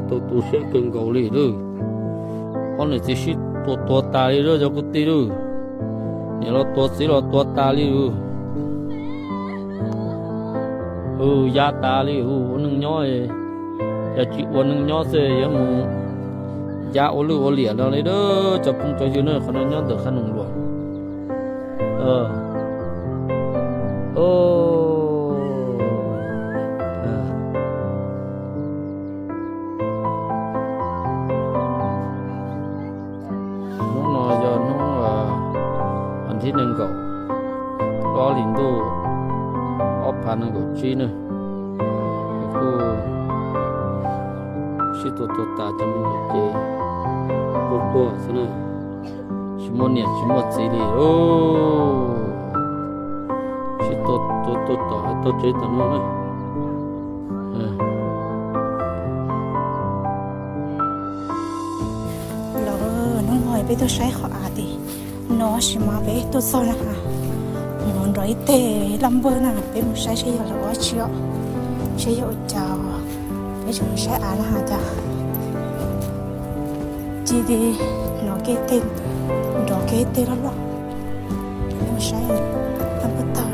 Tus tu siab kawg nkaus li lawm. Ob niam txiv sib tua tuag tas li lawm cov kwv tij lawm. Niam los tuag txiv los tuag tas li lawm. Yav tas li ua neej nyob, yog tsis ua neej nyob xwb yuav mus yav ua lwj ua liam no li lawm cov phooj cov ywg na, qhov no nyob ntawm Qhab Noom Luam. Hnub no yog hnub vas thib nees nkaum plaub hli ntuj ob phav nees nkaum tsib na. Kuj sib tua tuag tas cov me nyuam ces tuag tuag xwb na, tsis muaj niam tsis muaj txiv li. Sib tua tuag tom tau tsev tom no na. Los hnub no peb tuaj saib qhov av tim no sis mas peb tuaj txog na, nov nrov ib teg laj npawg na, peb mus saib saib yog lawv ua dab tsi os, saib yog ua cas. Peb tseem mus saib av na has cas ci ti nov kiag teg, nrov kiag teg loj loj. Peb mus saib laj npawg tawg,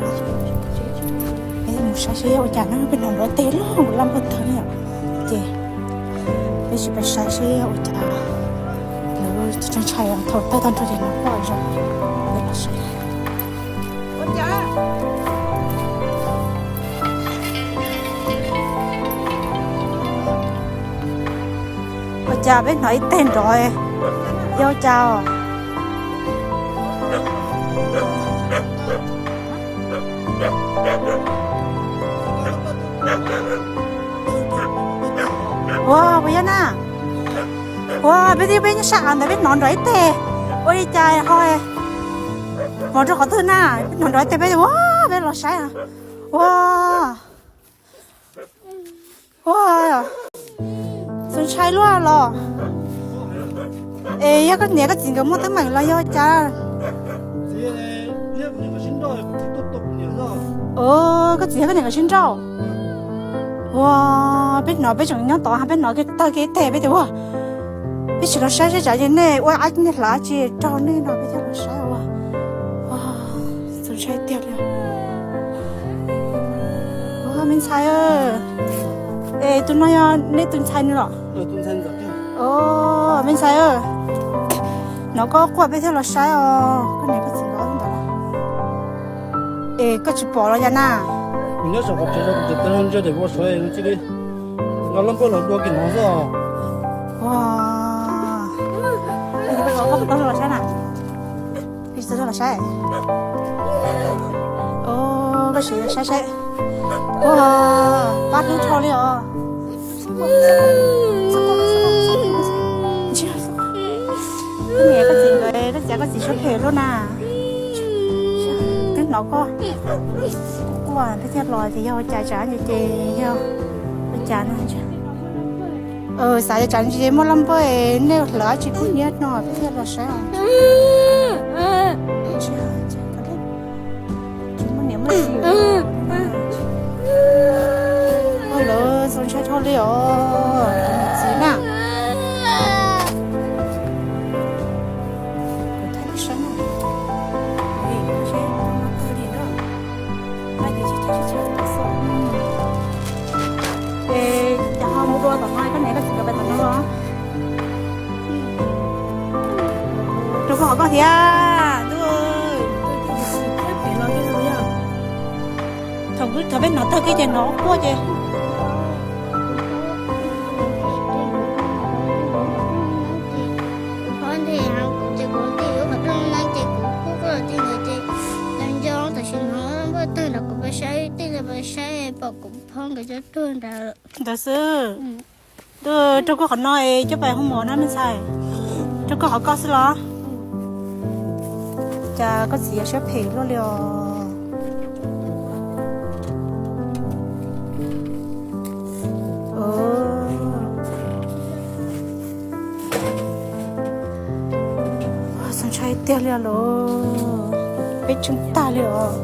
peb mus saib saib yog ua cas na, peb hnov nrov teg loj laj npawg tawg na yom. Ces peb tsis pais saib saib yog ua cas, lawv ntshai ntshai thaum tawg tag nrho ces nov quaj zog. Peb los saib. Ua cas peb hnov ib teg nrov, yog ua cas os? Ua puas yog na? Ua peb twb peb nyob sab av ntawd peb hnov nrov ib teg, ua li cas ho mus rau qhov twg na, peb hnov nrov ib teg peb ua peb los saib. Ua, ua, txaus ntshai luaj los. Es yog koj niam koj txiv nkawd muaj teeb meem los yog cas? Koj txiv yog koj niam nkawd sib nrauj. Ua, peb hnov peb tseem nyob tod peb hnov kiag tawg kiag teg peb tias ua, peb tsis los saib saib tsam ces nej ua ab nej hlav tsis raug nej no peb thiaj los saib ua. Txaus ntshai tiag li. Ua me ntxhais, es tus no yog nej tus ntxhais no los? Me ntxhais, hnov koj quaj peb thiaj los saib os, koj niam koj txiv nkawd ntawd. Es koj tsis pom los yog na? Kuv nyob saum qhov tsev no kuv tseem taw ntsia daim vov sov no cia li nqa laj npawg los dua kiag no xwb. Ua, los saib na. Los saib. Koj sim saib saib. Ua, pab hlub dhau li os. Koj niam koj txiv nkawd, koj txiv koj txiv suab phem luaj na. Twb hnov koj quaj peb thiaj los ces yog ua cas tsam ces yog ua cas no. Xav tias tsam ces muaj laj npawg nej hlawv tsis pub nyiab no peb thiaj los saib os. Tsis muaj niam muaj txiv. Ua lawv txaus ntshai dhau li os, tus niam txiv na. Kuv thaij lub sab na. Kuv thaij lub sab na. Es cas ho mus dua tom no, koj niam koj txiv nkawd pais tom no los? Rau koj hov koj thiab ntuj. Thaum, thaum peb hnov tawg kiag ces hnov quaj ces. Kuv phob nti kuv ces kuv nti lub qhov rooj na ces kuv kuj koj los txij ntawd ces lawv nco tam sim no npawg tawg nrad kuv pais saib tej lawv pais saib pom kuv phob nkawd cov tuag nrad. Ntawd xwb. Ntuj, rau koj qhov no es coj pais hoo mos na me ntxhais. Rau koj qhov koj xwb los? Cas koj txiv yuav siab phem luaj li os. Txaus ntshai tiag li los, peb tsheej tag li os.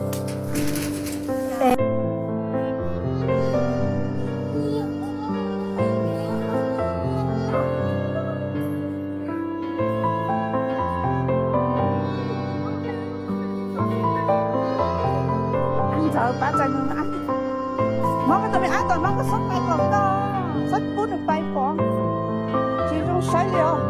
Xob pais kom tau, xob pub nws pais pom, tsis zoo saib li os.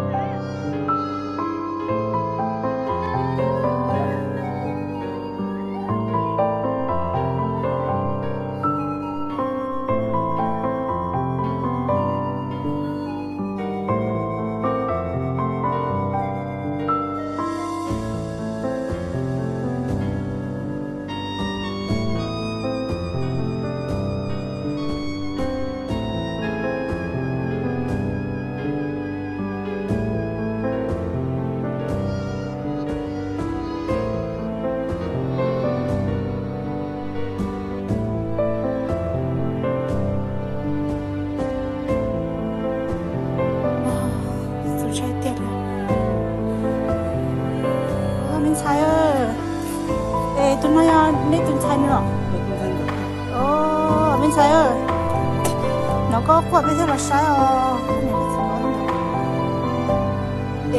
Txaus ntshai tiag li. Me ntxhais, es tus no yog nej tus ntxhais no los? Me ntxhais, no koj quaj peb thiaj los saib os.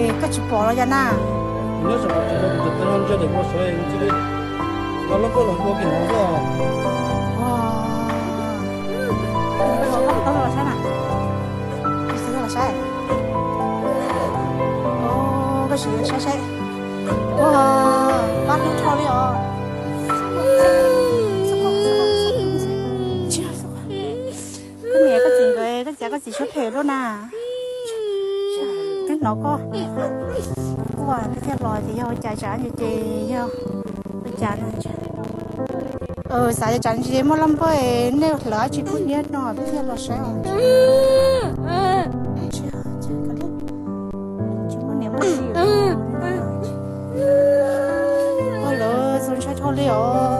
Es koj tsis pom los yog na? Los saib na. Los saib. Koj sim saib saib. Ua, pab hlub dhau li os. Koj niam koj txiv nkawd, koj txiv, koj txiv siab phem luaj na. Twb hnov koj quaj peb thiaj los ces yog ua cas tsam no ces yog ua cas no. Xav tias tsam no ces muaj laj npawj nej lawv tsis pub niam no peb thiaj los saib os. Tsis muaj niam muaj txiv. Ua lawv txaus ntshai dhau li os.